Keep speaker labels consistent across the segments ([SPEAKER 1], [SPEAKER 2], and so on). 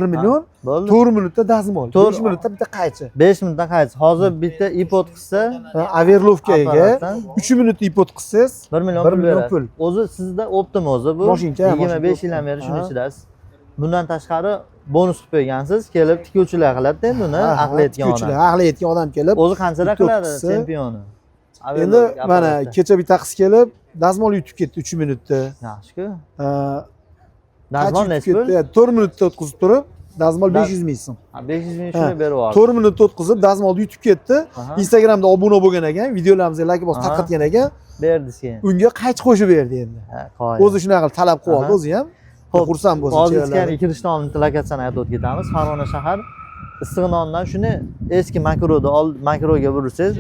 [SPEAKER 1] 1 million.
[SPEAKER 2] Bo'ldi.
[SPEAKER 1] 4 minutda dazmol, 5 minutda bitta qaychi.
[SPEAKER 2] 5 minutdan qaychi. Hozir bitta ipot qilsa,
[SPEAKER 1] Ha, оверловка ga
[SPEAKER 2] apparatdan
[SPEAKER 1] 3 minut ipot qilsangiz,
[SPEAKER 2] 1 million
[SPEAKER 1] 1
[SPEAKER 2] pul
[SPEAKER 1] million
[SPEAKER 2] beradi.
[SPEAKER 1] pul.
[SPEAKER 2] O'zi sizda оптом o'zi bu.
[SPEAKER 1] Moshinka,
[SPEAKER 2] 25
[SPEAKER 1] moshinka
[SPEAKER 2] yildan beri shuni
[SPEAKER 1] Ha.
[SPEAKER 2] ichidasiz. Bundan tashqari bonus qilib qo'ygansiz. Kelib tikuvchilar qiladi endi uni, aqli yetgan
[SPEAKER 1] Tikuvchilar,
[SPEAKER 2] odam.
[SPEAKER 1] Aqli yetgan odam kelib
[SPEAKER 2] O'zi qanchada
[SPEAKER 1] bitta
[SPEAKER 2] qiladi
[SPEAKER 1] o'tkazsa-
[SPEAKER 2] chempioni?
[SPEAKER 1] Endi mana kecha bitta qiz kelib, dazmol yutib ketdi 3 minutda.
[SPEAKER 2] Yaxshi-ku.
[SPEAKER 1] Ha,
[SPEAKER 2] Dazmol
[SPEAKER 1] qaychi
[SPEAKER 2] nechi
[SPEAKER 1] yutib
[SPEAKER 2] pul?
[SPEAKER 1] ketdi? 4 minutda o'tkazib turib, dazmol 500 ming so'm.
[SPEAKER 2] Ha, 500 ming
[SPEAKER 1] Ha,
[SPEAKER 2] shuni berib yubordi.
[SPEAKER 1] 4 minutda o'tkazib, dazmolni yutib ketdi. Instagramda obuna bo'lgan ekan, videolarimizga layk bosib, tarqatgan ekan.
[SPEAKER 2] Berdi keyin.
[SPEAKER 1] Unga qaychi qo'shib berdi endi.
[SPEAKER 2] Ha, qoyil.
[SPEAKER 1] O'zi shunaqa qilib talab qilib oldi, o'zi ham
[SPEAKER 2] Xo'p,
[SPEAKER 1] xursand bo'lsin
[SPEAKER 2] hozir
[SPEAKER 1] chevarlari.
[SPEAKER 2] ichkari kirishdan oldin lokatsiyani aytib o'tib ketamiz. Farg'ona shahar, Issiqnondan shuni eski Makroda Makroga burilsangiz,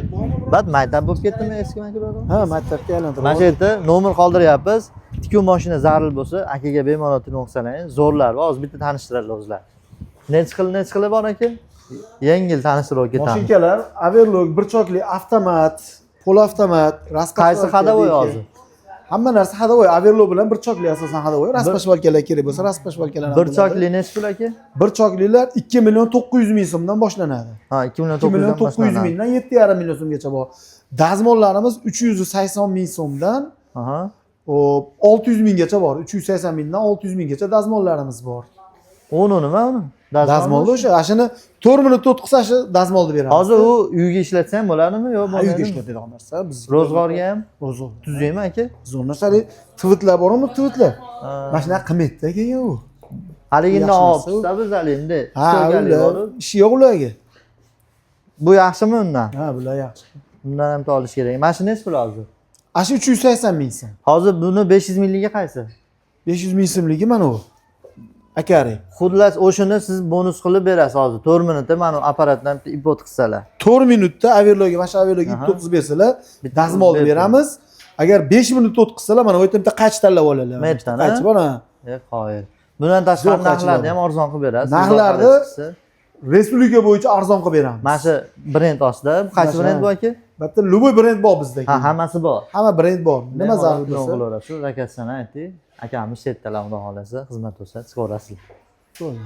[SPEAKER 2] bat maktab bo'lib ketdimi eski Makroda?
[SPEAKER 1] Ha, maktabga aylantirib.
[SPEAKER 2] Mana shu yerda nomer qoldiryapmiz. Tikuv mashina zarur bo'lsa, akaga bemalol telefon qilsalaring, zo'rlar bor. Hozir bitta tanishtiradilar o'zlari. Nechi xil, nechi xili bor, aka? Yengil tanishtirib o'tib ketamiz.
[SPEAKER 1] Mashinkalar оверлок, bir chokli, avtomat, полуавтомат,
[SPEAKER 2] Qaysi ходовой hozir?
[SPEAKER 1] Hamma narsa ходовой, оверлок bilan bir chokli asosan ходовой. Распашвалка lar kerak bo'lsa, распашвалка lar ham
[SPEAKER 2] Bir
[SPEAKER 1] bo'ladi.
[SPEAKER 2] chokli nechi pul, aka?
[SPEAKER 1] Bir choklilar 2 million 900 ming so'mdan boshlanadi.
[SPEAKER 2] Ha, 2 million
[SPEAKER 1] 2 million
[SPEAKER 2] 900
[SPEAKER 1] 900 mingdan 7,5 million so'mgacha bor. Dazmollarimiz 380 ming so'mdan hop, 600 minggacha bor. 380 mingdan 600 minggacha dazmollarimiz bor.
[SPEAKER 2] Uni nima uni?
[SPEAKER 1] Dazmolda o'sha, ashuni 4 minutda o'tkazsa, shu dazmolni beramiz.
[SPEAKER 2] Hozir u uyga ishlatsa ham bo'ladimi? Yo'q,
[SPEAKER 1] Ha, uyga
[SPEAKER 2] bo'lmaydimi?
[SPEAKER 1] ishlatadigan narsa biz.
[SPEAKER 2] Ro'zg'orga ham
[SPEAKER 1] Ro'zg'or.
[SPEAKER 2] tuzukmi, aka?
[SPEAKER 1] Zo'r narsa, tvitlar bormi, tvitlar?
[SPEAKER 2] Ha.
[SPEAKER 1] Mana shunaqa qilmaydida keyin u.
[SPEAKER 2] Haliginda
[SPEAKER 1] Yaxshi narsa u.
[SPEAKER 2] olibsiz biz haligi.
[SPEAKER 1] Ha,
[SPEAKER 2] Stoykali
[SPEAKER 1] ular
[SPEAKER 2] bor.
[SPEAKER 1] ishi yo'q ularga.
[SPEAKER 2] Bu yaxshimi undan?
[SPEAKER 1] Ha, bular yaxshi.
[SPEAKER 2] Bundan ham olish kerak. Mana shu nechi pul hozir?
[SPEAKER 1] Ana shu 380 ming so'm.
[SPEAKER 2] Hozir buni 500 mingligi qaysi?
[SPEAKER 1] 500 ming so'mligi mana u. Akari.
[SPEAKER 2] Xullas, o'shani siz bonus qilib berasiz hozir. 4 minutda mana bu apparatdan bitta ipot qilsalar.
[SPEAKER 1] 4 minutda оверлок ga, mana shu оверлок ga ip o'tkazib bersalar, dazmolni
[SPEAKER 2] Berib.
[SPEAKER 1] beramiz. Agar 5 minutda o'tkazsalar, mana bu yerdan bitta qaychi tanlab oladilar.
[SPEAKER 2] Mana yerdan, ha?
[SPEAKER 1] Qaychi bor, ha.
[SPEAKER 2] E, qoyil. Bundan tashqari
[SPEAKER 1] Zo'r qaychilar
[SPEAKER 2] narxlarni ham arzon qilib berasiz.
[SPEAKER 1] Narxlarni
[SPEAKER 2] Bozorga chiqsa.
[SPEAKER 1] Respublika bo'yicha arzon qilib beramiz.
[SPEAKER 2] Mana shu brend ostida. Bu qaysi
[SPEAKER 1] Mana shu,
[SPEAKER 2] brend
[SPEAKER 1] ha.
[SPEAKER 2] bu, aka?
[SPEAKER 1] Bu yerda любой brend bor bizda.
[SPEAKER 2] Ha, hammasi bor.
[SPEAKER 1] Hamma brend bor. Nima zarur
[SPEAKER 2] Bemalol
[SPEAKER 1] bo'lsa.
[SPEAKER 2] qilaverasiz. Shu lokatsiyani aytdik. Akamiz chetdalar, xudo xohlasa, xizmat bo'lsa chiqaverasizlar.
[SPEAKER 1] Bo'ldi.